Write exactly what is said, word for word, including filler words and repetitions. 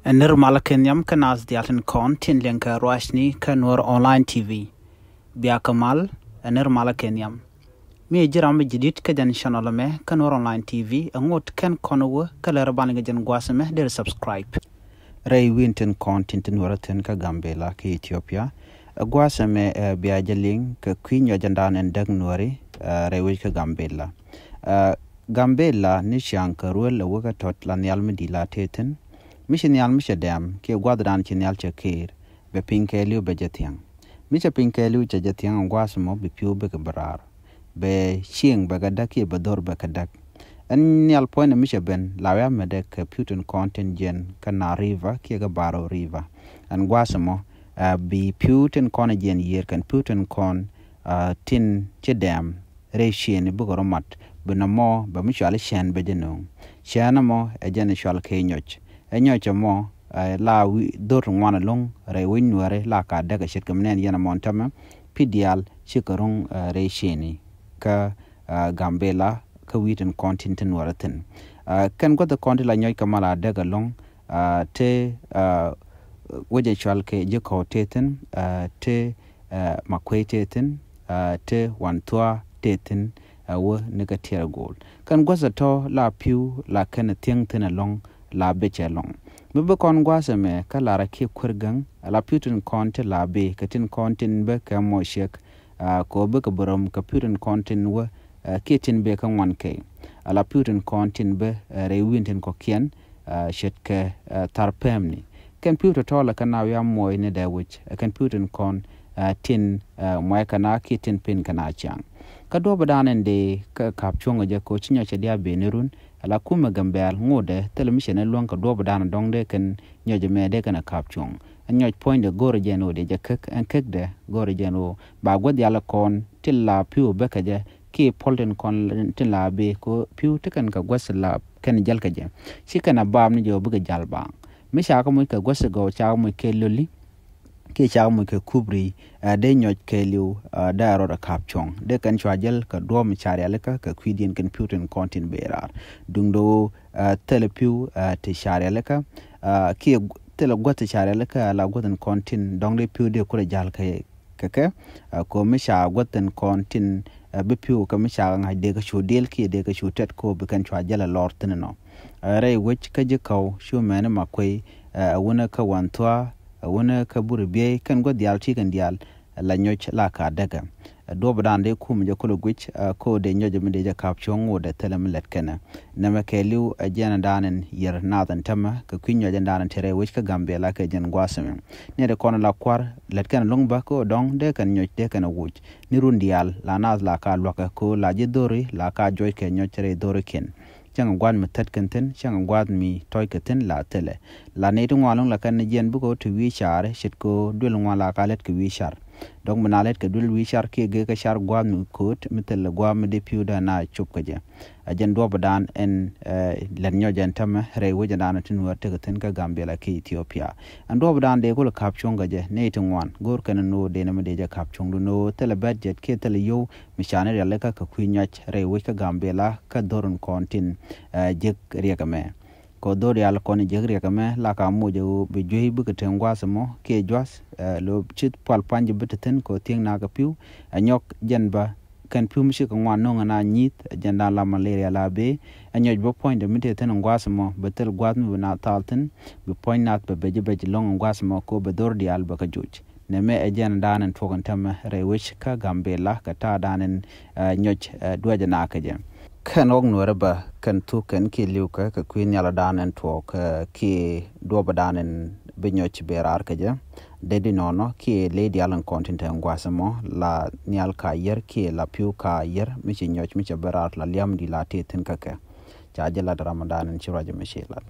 Ɛ nir malä kɛ nhiam kä naath diaal tin kɔn tin liɛŋ kɛ ruacni kä Nuɔr Online T V. Bia kɛ mal, ɛ nir malä kɛ nhiam. Mi ji̱ ram mi ji̱ di̱t kä jɛn channel mɛ kä Nuɔr Online T V, ɛ ŋot kɛn kɔn wä kä lär ban kɛ jɛn gua̱a̱th mɛ der subscribe. Rɛy wi̱n tin kɔn tin tin wärä thin kä Gambela kä Ethiopia. Ɛ gua̱a̱th mɛ ɛ bia jɛ liŋ kɛ kui̱ nyɔc jɛn dan ɛn däk Nuɔri, ɛ rɛy wec kä Gambela. Ɛ Gambela ni ciaŋ kɛ ruel ɛ wek ɛ tɔt la nhial mi di la tethin. Mi ci nhial mi cɛ dɛm kiɛ gua̱th dan ci nhial cɛ keer, bɛ piny kɛɛliw bɛ jɛ thiaŋ. Mi cɛ piny kɛɛliw cɛ jɛ thiaŋ ɛ gua̱a̱th mɔ bi piw bɛ kɛ bɛ raar. Bɛ cieŋ bɛ kɛ däk kiɛ bɛ dhor bɛ kɛ däk. Ɛn nhial puɔ̱ny ni mi cɛ ben la wiaa mɛ dɛ kɛ piw tin kɔn tin jiɛn kä Nile River kiɛ kɛ Bahr el River. Ɛn gua̱a̱th mɔ, ɛ bi piw tin kɔn jiɛn yiër kɛn piw tin kɔn, ɛ tin ci dɛm rɛy ciëëni bikɛ rɔ mat. Bi nɔmɔ bɛ mi cual cɛn bɛ jɛ nööŋ. Cɛn ɛmɔ ɛ jɛn cual kɛ nyɔc. Ɛ nyɔc ɛmɔ, ɛ la wi̱i̱ dhor ti ŋuan ɛlɔ̱ŋ rɛy wec Nuɛri la ka däk ɛ ce̱tkɛ mi nɛn yɛn ɛmɔ ɛn tämɛ. Pi̱ diaal cikɛ ro̱ŋ, ɛ rɛy ciëëni kä, ɛ Gambela kä wi̱i̱ tin kɔn tin tin Nuɛri thin. Ɛ kɛn gua̱th kɔn ti la nyɔc kɛ mal a däk ɛlɔ̱ŋ, ɛ te, ɛ wec ɛ cual kɛ ji̱ kɔw tethin, ɛ te, ɛ Makuei tethin, ɛ te Wanthua tethin, ɛ wä ni kɛ Tiɛr Gol. Kɛn gua̱th ɛ tɔ la piw la kɛn thiäŋ thin ɛlɔ̱ŋ la becɛ ɛlɔ̱ŋ. Mi bi kɔn gua̱th ɛmɛ kä lar ɛ kiɛ kuer gäŋ, ɛ la piw tin kɔn ti la bi kɛ tin kɔn tin bä kɛ mɔ ciek, ɛ kɛ ɣöö bikɛ bi röm kɛ piw tin kɔn tin wä, ɛ kiɛ tin bɛ kä ŋuan kɛy. Ɛ la piw tin kɔn tin bä, ɛ rɛy wi̱n tin kɔ̱kiɛn, ɛ ce̱tkɛ, ɛ thar pɛmni. Kɛn piw tɔ̱tɔ̱ la kɛn a wiaa muɔɔc ni dee wec, ɛ kɛn piw tin kɔn, ɛ tin, ɛ muɔc kɛn a kiɛ tin pin kɛn a ciaŋ. Kä duɔ̱p dan ɛn dee kä ka̱p cuɔ̱ŋ ɛ jɛ ko̱ ci nyɔc cɛ diaa ben ni run, ɛ la kumɛ Gambɛl ŋotdɛ thilɛ mi cɛ ni luäŋ kɛ duɔ̱p dan dɔ̱ŋ dee kɛn nyɔc ɛmɛ dee kɛn ɛ ka̱p cuɔ̱ŋ. Ɛ nyɔc puɔ̱nydɛ go̱o̱rɛ jɛn ɣöö dee jɛ kek, ɛn kekdɛ go̱o̱rɛ jɛn ɣöö ba guäth yal kɔn ti la pi̱w bäkɛ jɛ kiɛ puɔl tin kɔn tin la bi kɛ ɣöö pi̱w ti kɛn kɛ guäth la kɛn jäl kɛ jɛ. Ci kɛn a baam ni jɛ ɣöö bikɛ jal baaŋ. Mi ca kɛ muc kɛ guäth gɔw ca kɛ muc kɛ loli kiɛ ca kɛ muc kɛ kubri, ɛ dee nyɔc kɛɛliw, ɛ dee rɔɔdɛ ka̱p cuɔ̱ŋ. Dee kɛn cua jäl kɛ duɔ̱ɔ̱p mi ca rialikä kɛ kui̱diɛn kɛn pi̱w tin kɔn tin bëë raar. Duundɛ ɣöö, ɛ thilɛ pi̱w, ɛ ti ca rialikä, ɛ kiɛ thilɛ guäth ti ca rialikä, ɛ la guäth in kɔn tin dɔ̱ŋ dee pi̱w dee kulɛ ja̱l kɛ kɛ kɛ, ɛ kɛ ɣöö mi ca guäth in kɔn tin, ɛ bi pi̱w kɛ mi ca ŋa̱c dee kɛ cu diel kiɛ dee kɛ cu tɛt kɛ ɣöö bi kɛn cua jäl ɛ lɔr thin inɔ. Ɛ rɛy wec kä ji̱ kɔw cu mɛni Makuei, ɛ wunä kä Wanthua, ɛ wunä kä Buri Biey kɛn guäth diaal ti kɛn diaal, ɛ la nyɔc la ka däkɛ. Ɛ duɔ̱p dan dee kum jɛ kulɛ guic, ɛ kɛ ɣöö dee nyɔc mi dee jɛ ka̱p cuɔ̱ŋ ɣöö dee thilɛ mi lɛt kɛnɛ. Nɛmɛ kɛɛliw ɛ jɛn dan in yiër naath in tämɛ kɛ kui̱ nyɔc in dan in te rɛy wec kä Gambela kɛ jɛn gua̱a̱th ɛmɛ. Ni dee kɔn la kua̱r lɛt kɛn luŋ bä kɛ ɣöö dɔ̱ŋ dee kɛn nyɔc dee kɛn wuc. Ni run diaal la naath la ka luäkɛ kɛ ɣöö la ji̱ dho̱ri la ka juɔc kɛ nyɔc rɛy dho̱rikiɛn. Cäŋ gua̱a̱th mi thät kɛn thi̱n, cäŋ gua̱a̱th mi tɔc kɛ thi̱n la thilɛ. La nɛy ti ŋuan luŋ la kɛn ni jiɛn bikɛ ɣöö ti wi̱i̱ car, ce̱tkɛ ɣöö duël ŋuan la ka lät kɛ wi̱i̱ car. Dɔ̱ŋ mi na lät kɛ duël wi̱i̱ car kiɛ gee kɛ car gua̱a̱th mi kööt, mi thilɛ gua̱a̱th mi dee pi̱w dee na cop kɛ jɛ. Ɛ jɛn duɔ̱p dan ɛn, ɛ lät nyɔc ɛn tämɛ rɛy wec ɛn dan tin wä tekɛ thi̱n kä Gambela kiɛ Ethiopia. Ɛn duɔ̱p dan dee kulɛ ka̱p cuɔ̱ŋ kɛ jɛ, nɛy ti ŋuan, go̱o̱r kɛn ni ɣöö dee nɛmɛ dee jɛ ka̱p cuɔ̱ŋ dun ɣöö thilɛ bɛt jɛt kiɛ thilɛ yio̱w, mi ca ni rialikä kɛ kui̱ nyɔc rɛy wec kä Gambela kä dho̱r in kɔn tin, ɛ jek riɛk ɛmɛ. Kɛ ɣöö dho̱r diaal kɔn jek riɛk ɛmɛ la ka moc ɛ ɣöö bi juey bikɛ teŋ gua̱a̱th ɛmɔ kiɛ jua̱th, ɛ lo ci pual puany jɛ bi te thi̱n kɛ ɣöö thiäŋ na kɛ pi̱w. Ɛ nyɔk jɛn bä kɛn pi̱w mi cikɛ ŋuan no̱o̱ŋ ɛn a nyi̱i̱th, ɛ jɛn dan la malaria la bee. Ɛ nyɔc bä puɔ̱nydɛ mi te thi̱n in gua̱a̱th ɛmɔ bi thil gua̱a̱th mi bi na thal thi̱n, bi puɔ̱ny nath bɛ bec bec lɔ̱ŋ in gua̱a̱th ɛmɔ kɛ ɣöö bɛ dho̱r diaal bɛ kɛ juc. Nɛmɛ ɛ jɛn dan in tuɔk in tämɛ rɛy wec kä Gambela kɛ ta̱a̱ dan in, ɛ nyɔc, ɛ duäc ɛ na kɛ jɛ. Kɛn ɣɔk Nuɛrɛ bä kɛn thuk kɛn kiɛ li̱w kɛ kɛ kui̱ nhial dan in tuɔk, ɛ kiɛ duɔp dan in bi nyɔc ben raar kɛ jɛ. Dee di nɔnɔ kiɛ ley diaal in kɔn tin te in gua̱a̱th ɛmɔ la nhial ka yiër kiɛ la pi̱w ka yiër mi ci nyɔc mi cɛ ben raar la liam di la tëë thi̱n kä kɛ. Ca jɛ lat Ramadan in ci ruac ɛmɛ ci lat.